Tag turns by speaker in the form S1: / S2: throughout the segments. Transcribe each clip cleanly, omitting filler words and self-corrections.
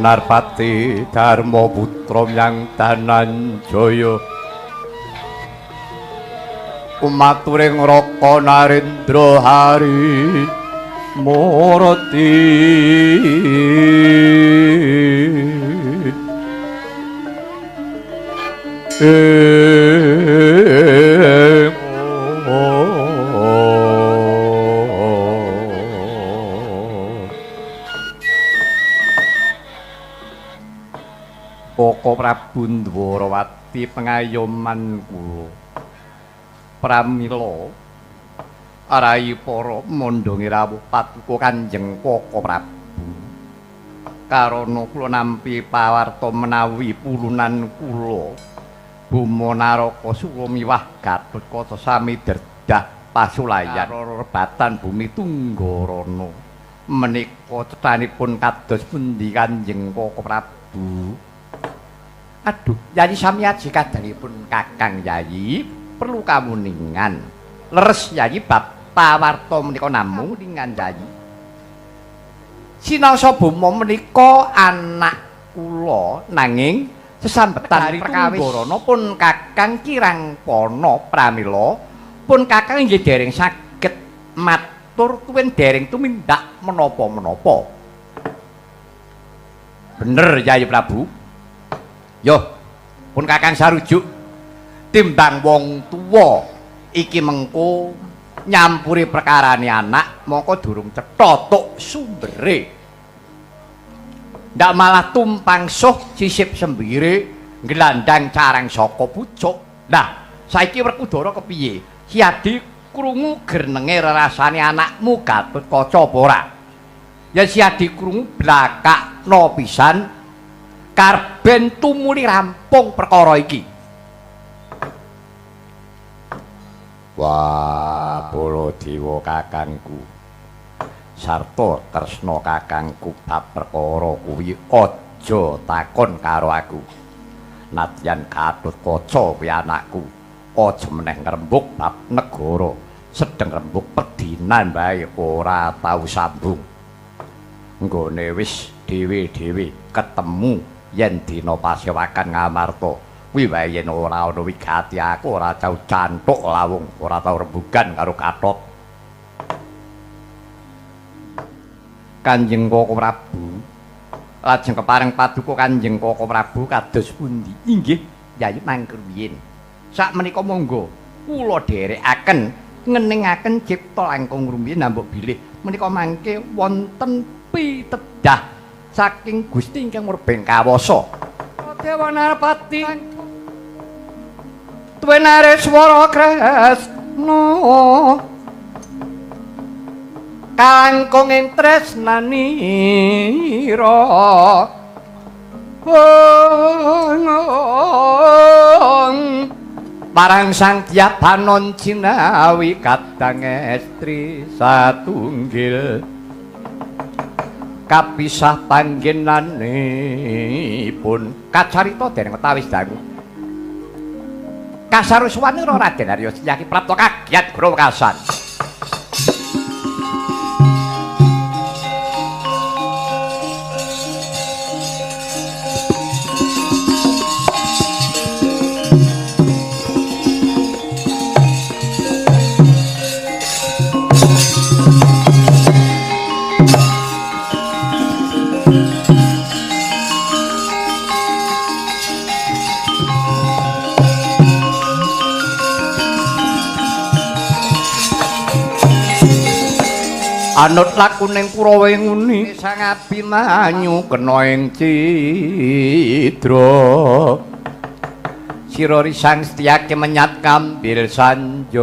S1: Narpati Dharma Putra yang Dananjaya umaturing Raka Narendra Hari Murti. Koko Prabu Ndwarawati pengayoman kula pramila rai para mondhonge rawuh paduka Kanjeng Koko Prabu karana kula nampi pawarta menawi pulunan kula Boma Naraka Sura miwah Gatotkaca sami derdah pasulayan rebatan bumi Tunggarana menika cethanipun kados pundi Kanjeng Koko Prabu? Aduh, Yayi Samiaji kadangipun Kakang Yayi perlu kamuningan. Leres Yayi bab pawarta menika namung ningan Yayi. Sinasa Boma menika anak kula nanging sesambetan perkawis Tunggarana pun Kakang kirang pana pramila pun Kakang inggih dereng saged matur tuwin dereng tumindak menapa-menapa. Bener Yayi Prabu. Yo, pun Kakang sarujuk timbang wong tuwa iki mengko nyampuri perkarane anak mongko durung cetha tuk sumbere. Ndak malah tumpang suh sisip sembire nglandang carang saka pucuk. Nah, saiki Werkudara kepiye? Siadi krungu grenenge rerasane anakmu Gatotkaca apa ora? Yen Siadi krungu blakakno pisan karben tumuli rampung perkara iki. Wah, Baladewa kakangku sarta Kresna kakangku bab perkara kuwi aja takon karo aku. Nadyan Gatotkaca kuwi anakku, aja meneh ngrembug bab negara, sedeng rembug pedinan bae ora tau sambung. Nggone wis dhewe-dhewe ketemu yen dina pasewakan Ngamarta kuwi wae yen ora ana wigati aku ora tau cantuk lawung, ora tau rembugan karo Gatot. Kanjeng Koko Prabu. Lajeng kepareng paduka Kanjeng Koko Prabu kados pundi? Inggih, Yayi mangke rumiyin. Sakmenika monggo kula dherekaken ngeningaken cipta langkung rumiyin nambok bilih menika mangke wonten pitedah saking Gusti ingkang murbeng kawasa. Dewa Narpati tuwenare swara Kresna kalangkung ing tresnanira. Marang Sang Dyabanon jinawi kadang estri satunggil kapisah panggenanipun kacarita dereng ketawis dangu kasaruswanira Raden Arya Setyaki prapta kagiat Growekasan. Anut lakuning Kurawa nguni Sang Abimanyu kena ing cidra. Sira risang Setyaki menyat kambil sanjata.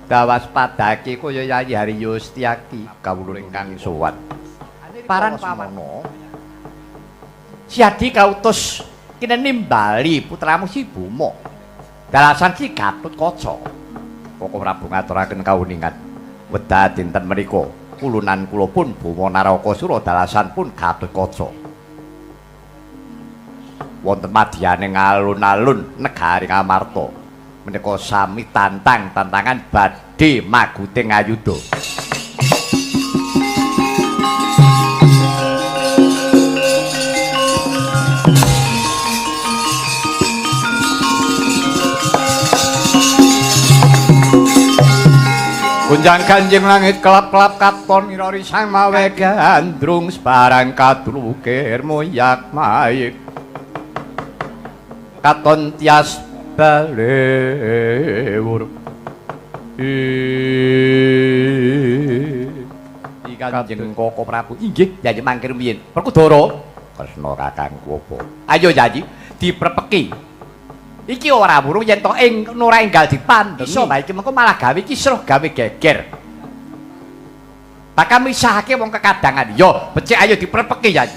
S1: Dawas padake kaya Yayi Haryo Setyaki kawula ingkang sowan. Paran pawana Siadi kautus kene nimbali putramu si Boma. Dalasan si Gatotkaca. Koko Prabu ngaturaken kauningan wedha dinten menika kulunan kula pun Boma Narakasura dalasan pun Gatotkaca. Wonten madyane alun-alun negari Ngamarta menika sami tantang-tantangan badhe maguting ayuda. Gunjang ganjing langit kelap-kelap katon irori sang mawe gandrung sebarang kadulukir moyak mayik katon tias balewur. Kanjeng Koko Prabu inggih Yayi mangke rumiyin. Werkudara Kresna kakangku apa? Ayo Yayi diprepeki. Iki ora wurung yen to ing ora enggal dipandhengi. Iso bae iki mengko malah gawe kisruh gawe geger. Bakal misahake wong kekadangan. Yo, becik ayo diprepeki Yayi.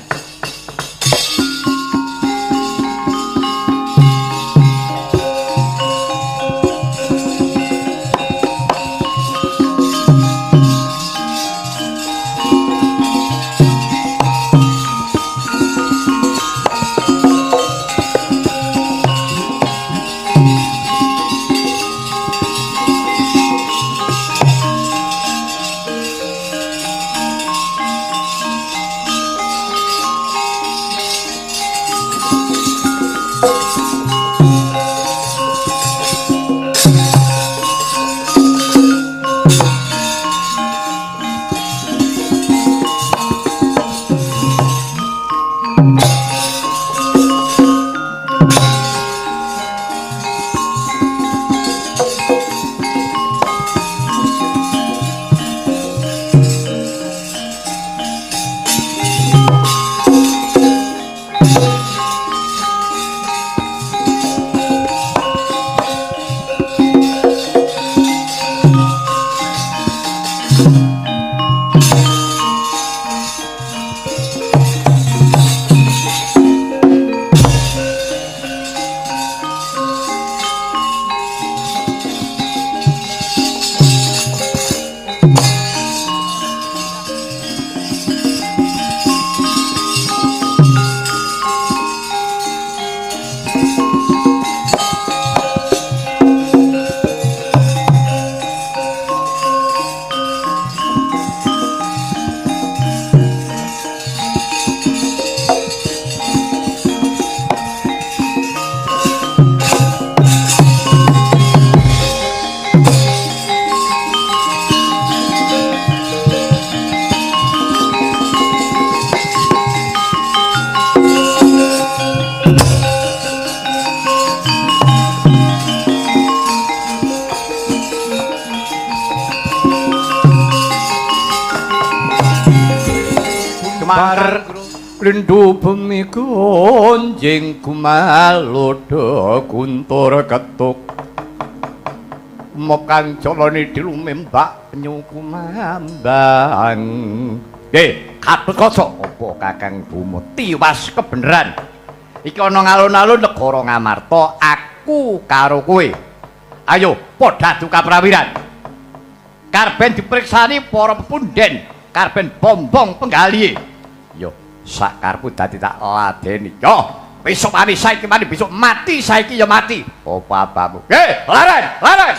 S1: Bar lindu bumi gonjing gumalodha guntur ketuk mop kang jalane dilumembak penyu kumambang. Nggih, Gatotkaca apa Kakang Boma tiwas kebeneran. Iki ana alun-alun negara Ngamarta, aku karo kowe. Ayo padha adu kaprawiran. Karben dipriksani para pepunden, karben bombong penggalihe. Yo, sakarepku dadi tak ladeni. Yo, besok mati saiki mati, besok mati saiki ya mati. Apa apamu? Hei, laren, laren.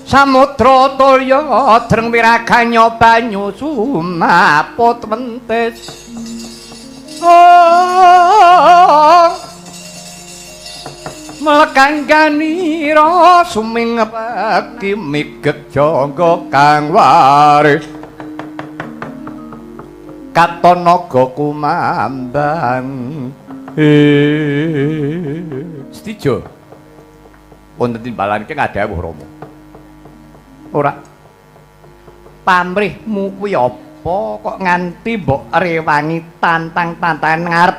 S1: Samudra tulya dreng wiraganya banyu sumaput mentis. Oh, melekangganira suming peki migek jangga kang waris katon naga kumambang. Setijo wonten timbalan iki ngadhawuh Rama. Ora pamrihmu kuwi apa kok nganti mbok rewangi tantang-tantangan ngarep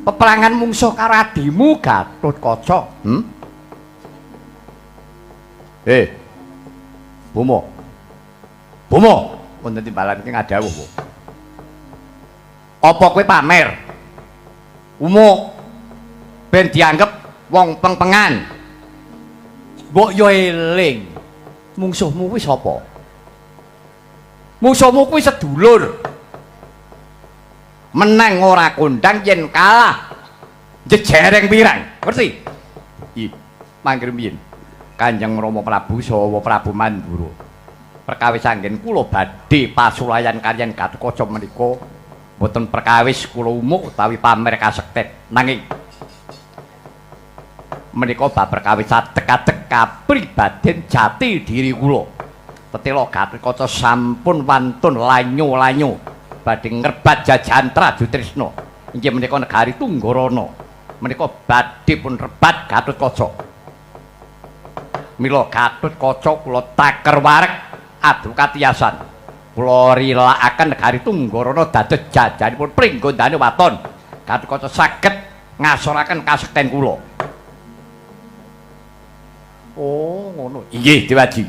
S1: peperangan mungsuh karo adimu Gatotkaca? Boma. Boma, wonten timbalan iki ngadhawuh. Apa kowe pamer? Umuk ben dianggep wong pengpengan. Mbok yo eling. Mungsuhmu kuwi sapa? Mungsuhmu kuwi sedulur. Menang ora kondang yen kalah jejereng pirang. Ngerti? Ih, mangkir mbiyen. Kanjeng Rama Prabu saha Prabu Mandura. Perkawis anggen kula badhe pasulayan kaliyan Gatotkaca menika mboten perkawis kula umuk utawi pamer kasekten. Nanging menika bab perkawis adeg-adeg kapribaden jati diri kula. Tetela Gatotkaca sampun wantun lanyo-lanyo badhe ngrebat jajahan Trajutrisna. Inggih menika negari Tunggarana. Menika badhe pun rebat Gatotkaca. Mila Gatotkaca kula taker wareg adu katiyasan. Kula rilakaken negari Tunggarana dados jajahanipun Pringgondani waton. Gatotkaca saged ngasoraken kasekten kula. Oh, ngono. Inggih, Dewaji.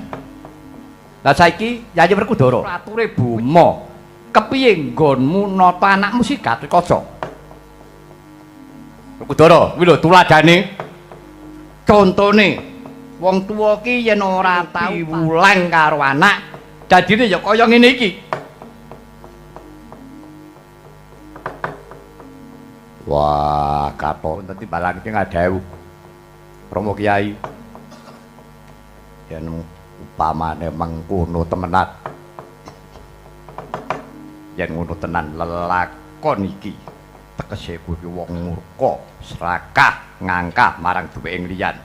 S1: Lah saiki Yayi Werkudara, ature Boma, kepiye nggonmu nata anakmu si Gatotkaca? Werkudara, kuwi lho tuladhane. Contone wong tuwa ki yen ora tau diwulang karo anak, dadine ya kaya ngene iki. Wah, katon timbalan iki ngadhawuh. Rama Kiai. Yen upamane mengkono temenan. Yen ngono tenan lelakon iki tegese kuwi wong murka, serakah, ngangkah marang duweke liyan.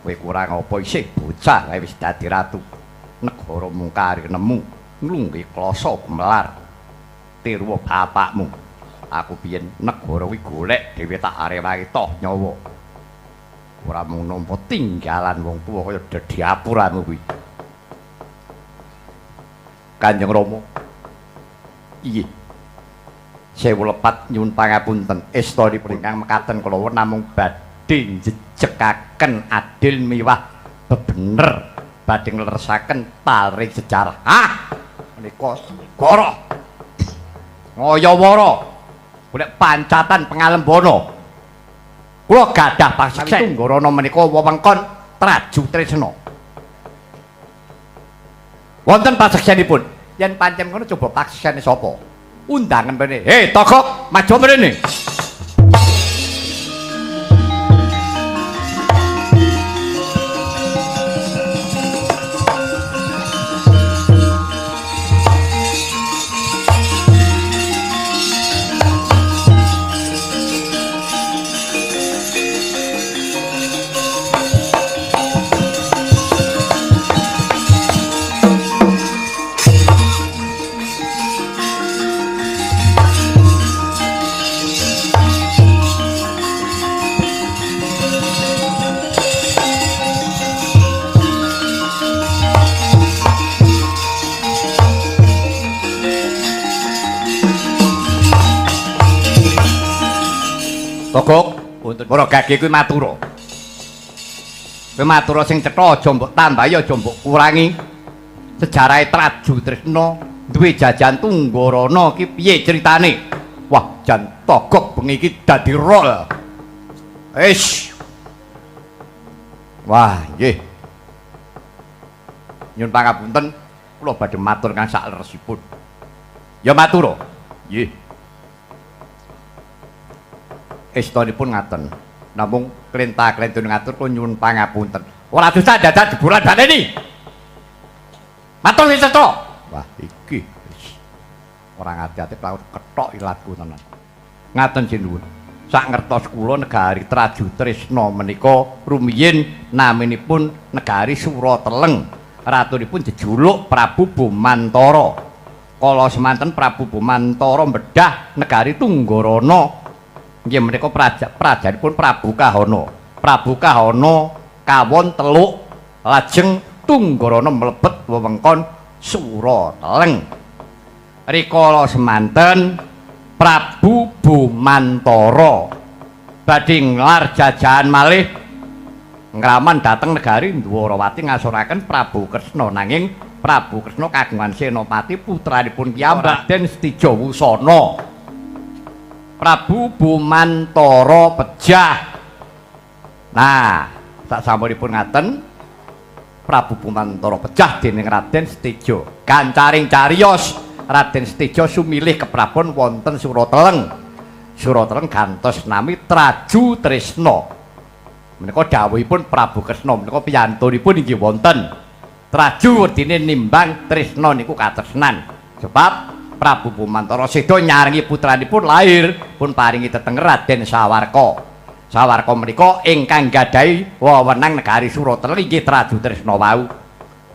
S1: Kowe kurang apa isih bocah kae wis dadi ratu. Negara mungkari nemu nglungguhi klasa gumelar. Tiru bapakmu. Aku biyen negara kuwi golek dhewe tak arewangi toh nyawa. Ora mung nampa tinggalan wong tuwa kaya dediapuramu kuwi. Kanjeng Rama. Iya. Sewu lepat nyuwun pangapunten estunipun ingkang mekaten kula namung badhe njejekaken adil miwah bebener badhe ngleresaken taring sejarah. Ah, menika segara ngayawara golek pancatan pengalembana. Kula gadah paseksen Tunggarana menika wewengkon Traju Tresna. Wonten paseksenipun. Yen pancen ngono coba paseksene sapa? Undangan mrene. Hei Togok, maju mrene. Togok, wonten para gage kuwi matura. Kuwi matura sing cetha aja mbok tambahi aja mbok kurangi. Sejarahe Traju Tresna duwe jajan Tunggarana iki piye critane? Wah, jan Togok bengi iki dadi rol. Eish. Wah, nggih. Nyuwun pangapunten, kula badhe matur kang sakleresipun. Ya matura. Nggih. Estunipun ngaten. Namung klenta-klentune ngatur kula nyuwun pangapunten. Ora dosa dadak dibulan baleni. Matur sing cetha. Wah, iki ora ngati-ati laut kethok ilatku tenan. Ngaten sinuwun. Sak ngertos kula negari Traju Tresna menika rumiyin naminipun negari Surateleng. Ratunipun jejuluk Prabu Bumantara. Kala semanten Prabu Bumantara bedah negari Tunggarana. Nggih menika prajanipun Prabu Kahana. Prabu Kahana kawon teluk lajeng Tunggarana mlebet wewengkon Surateleng. Rikala semanten Prabu Bumantara badhe nglar jajahan malih ngraman dhateng negari Dwarawati ngasoraken Prabu Kresna, nanging Prabu Kresna kagungan senopati putranipun piyambak Raden Setijawusana. Prabu Bumantara pejah. Nah, sak sampunipun ngaten Prabu Bumantara pejah dening Raden Setija. Gancaring cariyos Raden Setija sumilih keprabon wonten Surateleng. Surateleng gantos nami Traju Tresna. Menika dawuhipun Prabu Kresna menika piyantunipun inggih wonten. Traju wedine nimbang tresna niku katresnan. Sebab Prabu Bumantara seda nyarengi putranipun lahir pun paringi tetenger Raden Sawarka. Sawarka menika ingkang gadahi wewenang negari Surateleng inggih Traju Tresna wau.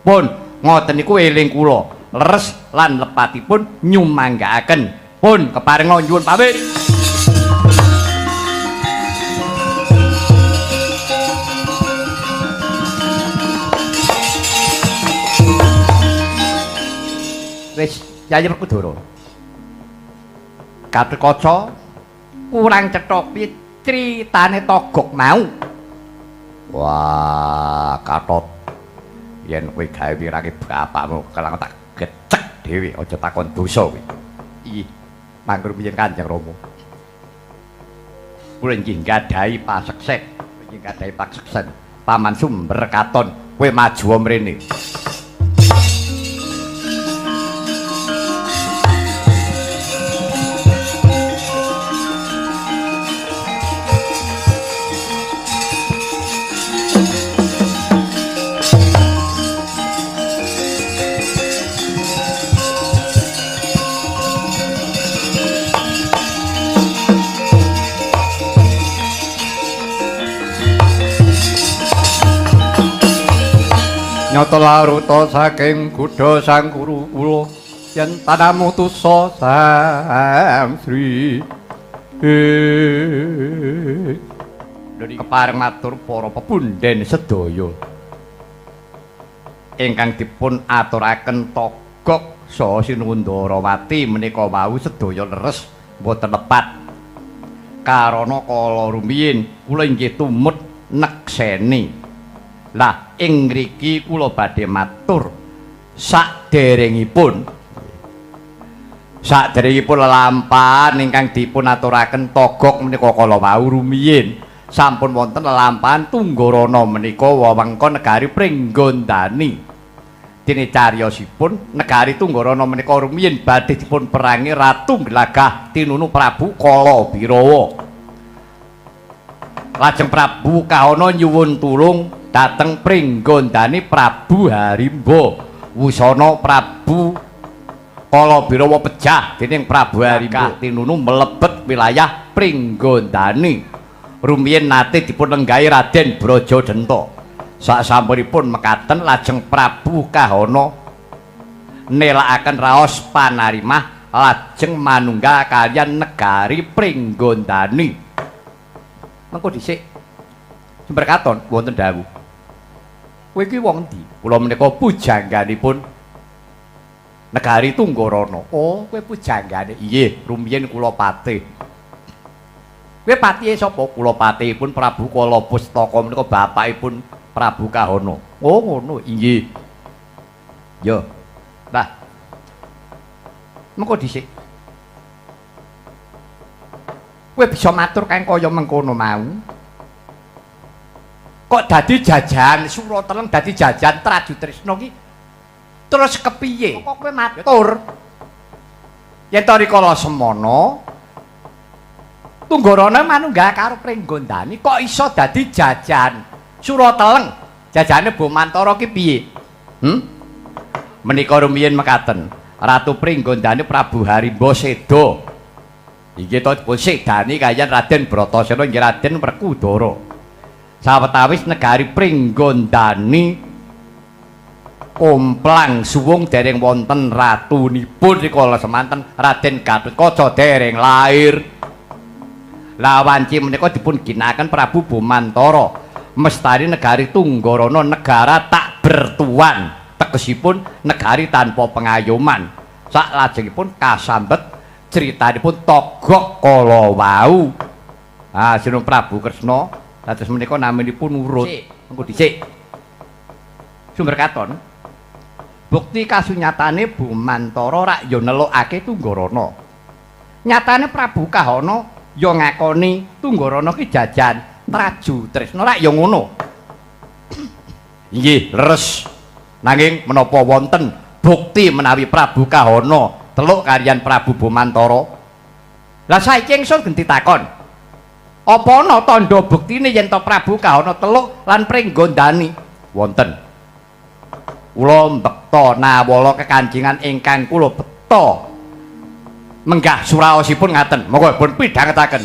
S1: Pun ngoten niku eling kula leres lan lepatipun nyumanggaaken. Pun keparenga nyuwun pamit. Wis Yayi Werkudara. Gatotkaca kurang cetha piye critane Togok mau. Wah, katot. Yen kowe gawe wirange bapakmu kelang tak gecek dhewe, aja takon dosa kowe. Iya, mangkur piye Kanjeng Rama. Kula inggih nggadahi paseksen, inggih nggadahi paseksen. Paman Sumber Katon, kowe maju mrene. Nyata laruta saking gudha sang guru kula yen tanamu tusa Sang Sri. Kepareng matur para pepundhen sedaya ingkang dipun aturaken Togog saha Sinuwun Ndarawati menika wau sedaya leres mboten lepat. Karana kala rumiyin kula inggih tumut nekseni. Lah ing ngriki kula badhe matur saderengipun lelampahan ingkang dipun aturaken Togog menika kala wau rumiyin sampun wonten lelampahan Tunggarana menika wewengkon negari Pringgondani. Dene cariyosipun negari Tunggarana menika rumiyin badhe dipun perangi Ratu Glagah tinunu Prabu Kalabirawa. Lajeng Prabu Kahana nyuwun tulung dhateng Pringgondani Prabu Harimba. Wusana Prabu Kalabirawa pejah dening Prabu Harimba tinunu mlebet wilayah Pringgondani. Rumiyin nate dipun lenggahi Raden Brajadenta. Sasampunipun mekaten lajeng Prabu Kahana nelakaken raos panarimah lajeng manunggal kaliyan negari Pringgondani. Mengko dhisik sumber katon wonten dawuh. Kowe iki wong endi? Kula menika pujangganipun negari Tunggarana. Oh, kowe pujanggane? Inggih, rumiyin kula patih. Kowe patihe sapa? Kula patihipun Prabu Kalapustaka menika bapakipun Prabu Kahana. Oh, ngono. Inggih. Ya. Lah. Mengko dhisik. Kowe bisa matur kang kaya mengkono mau. Kok dadi jajahan Surateleng dadi jajahan Trajutrisna ki terus kepiye? Kok kowe matur? Yen to rikala semana Tunggarana manunggal karo Pringgondani kok iso dadi jajahan Surateleng, jajahane Bomantara ki piye? Menika rumiyin mekaten, Ratu Pringgondani Prabu Harimba seda. Inggih to dipun sedani kaliyan Raden Bratasena inggih Raden Werkudara. Sawetawis negari Pringgondani komplang suwung dereng wonten ratunipun rikala semanten Raden Gatotkaca dereng lair. Lah wanci menika dipun ginakaken Prabu Bomantara mestari negari Tunggarana negara tak bertuan, tegesipun negari tanpa pengayoman. Saklajengipun kasambet critanipun Togog kala wau. Ah, Sinuwun Prabu Kresna dados menika naminipun urut. Mengko dhisik. Sumber katon. Bukti kasunyatane Bomantara rak ya nelokake Tunggarana. Nyatane Prabu Kahana ya ngakoni Tunggarana ki jajan Trajutrisna rak ya ngono. Inggih, leres. Nanging menapa wonten bukti menawi Prabu Kahana teluk kaliyan Prabu Bomantara? Lah saiki ingsun genti takon. Apa ana tandha buktine yen to Prabu Kahana teluk lan Pringgondani? Wonten. Kula mbekta nawala kekancingan ingkang kula beta. Menggah suraosipun ngaten. Monggo pun pidhangetaken.